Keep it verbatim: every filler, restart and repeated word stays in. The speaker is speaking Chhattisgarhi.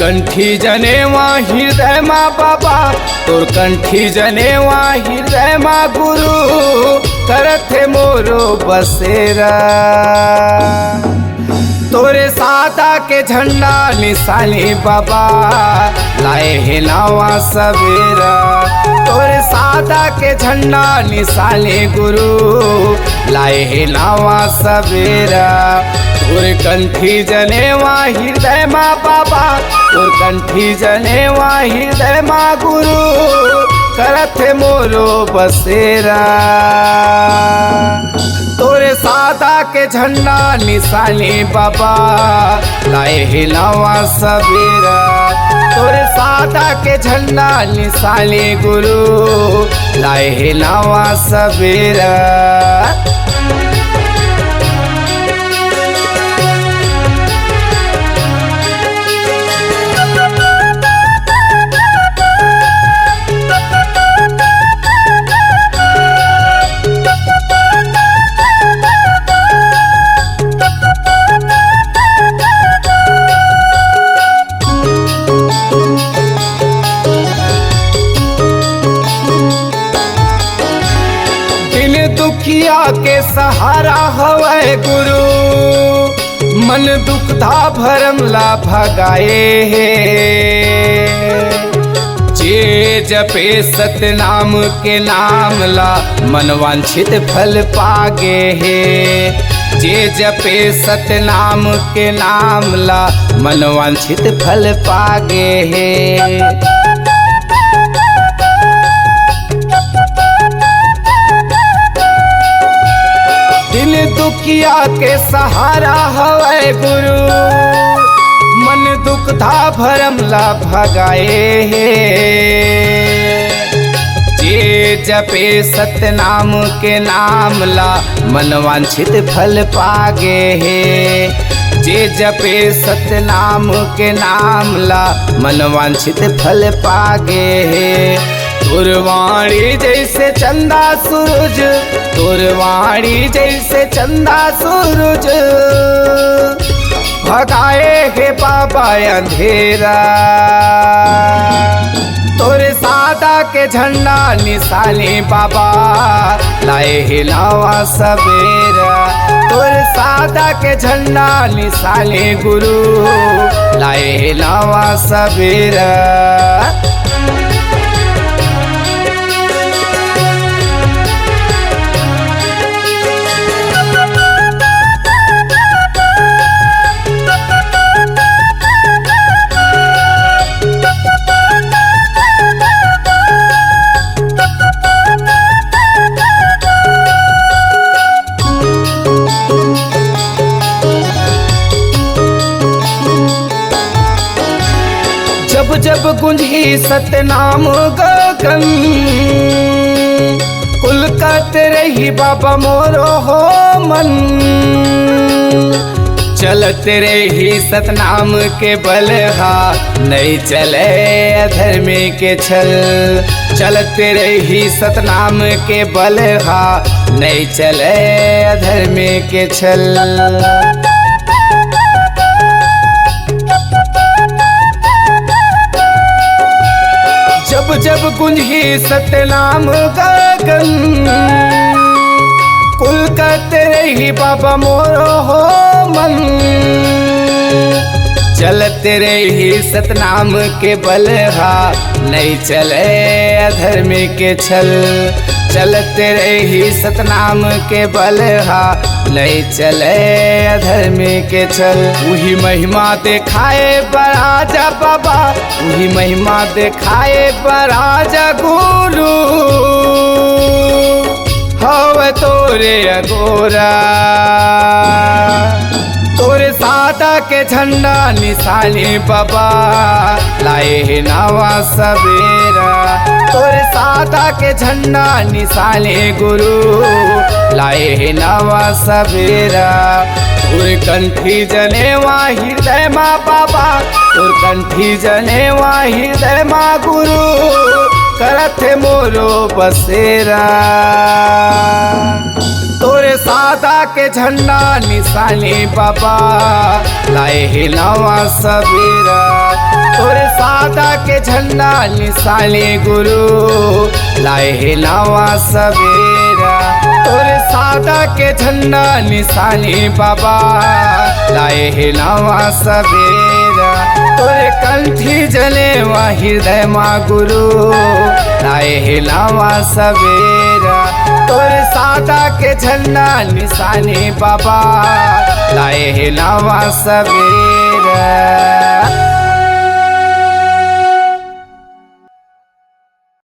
कंठी जनेवा हृदय मा बाबा, तोर कंठी जनेवा हृदय मा गुरु, करत हे मोरो बसेरा। तोरे सादा के झंडा निशानी बाबा, लाए हे नवा सवेरा। तोरे सादा के झंडा निशानी गुरु, लाए हे नवा सवेरा। तोर कंठी जनेवा हृदय मा बाबा, तोर कंठी जनेवा हृदय मा गुरु, करत हे मोरो बसेरा। तोरे सादा के झंडा निशानी बाबा, लाए हे नवा सवेरा। तोरे सादा के झंडा निशानी गुरु, लाए हे नवा सवेरा। दिन दुखिया के सहारा हवय गुरु, मन दुख धा भरम ला भगाए हे। जे जपे सतनाम के नाम ला, मन वांछित फल पागे हे। जे जपे सतनाम के नाम ला, मन वांछित फल पागे हे। दिन दुखिया के सहारा हवय गुरु, मन दुख धा भरम ला भगाए हे। जे जपे सतनाम के नाम ला, मन वांछित फल पागे हे। जे जपे सतनाम के नाम ला, मन वांछित फल पागे हे। तोर वाणी जैसे चंदा सूरज, तोर वाणी जैसे चंदा सूरज, भगाए हे बाबा अंधेरा। तोर सादा के झंडा निशानी बाबा, लाए हे नवा सवेरा। तोर सादा के झंडा निशानी गुरु, लाए हे नवा सवेरा। जब जब गुंजही सतनाम गगन, कुल करत रही बाबा मोरो हो मन। चलत रही सतनाम के बलहा, नहीं चले अधर्मी के छल। चलत रही सतनाम के बलहा, नहीं चले अधर्मी के छल। जब जब गुंजही सतनाम गगन, कुल करत रही बाबा मोरो हो मन। चलत रही सतनाम के बलहा, नहीं चले अधर्मी के छल। चलत रही सतनाम के बलहा, नहीं चले अधर्मी के छल। उही महिमा देखाए बर आजा बाबा, उही महिमा देखाए बर आजा गुरु, हव तोरे अगोरा। तोरे सादा के झंडा निशानी बाबा, लाए हे नवा सवेरा। तोरे सादा के झंडा निशानी गुरु, लाए हे नवा सवेरा। तोर कंठी जनेवा हृदय मा बाबा, तोर कंठी जनेवा हृदय मा गुरु, करत हे मोरो बसेरा। तोरे सादा के झंडा निशानी बाबा, लाए हे नवा सबेरा। तोरे सादा के झंडा निशानी गुरु, लाए हे नवा सबेरा। तोरे सादा के झंडा निशानी बाबा, लाए हे नवा सबेरा। तोरे कंठी जनेवा हृदय मा गुरु, लाए हे नवा सबेरा। तोरे सादा के झंडा निशानी बाबा, लाए हे नवा सबेरा।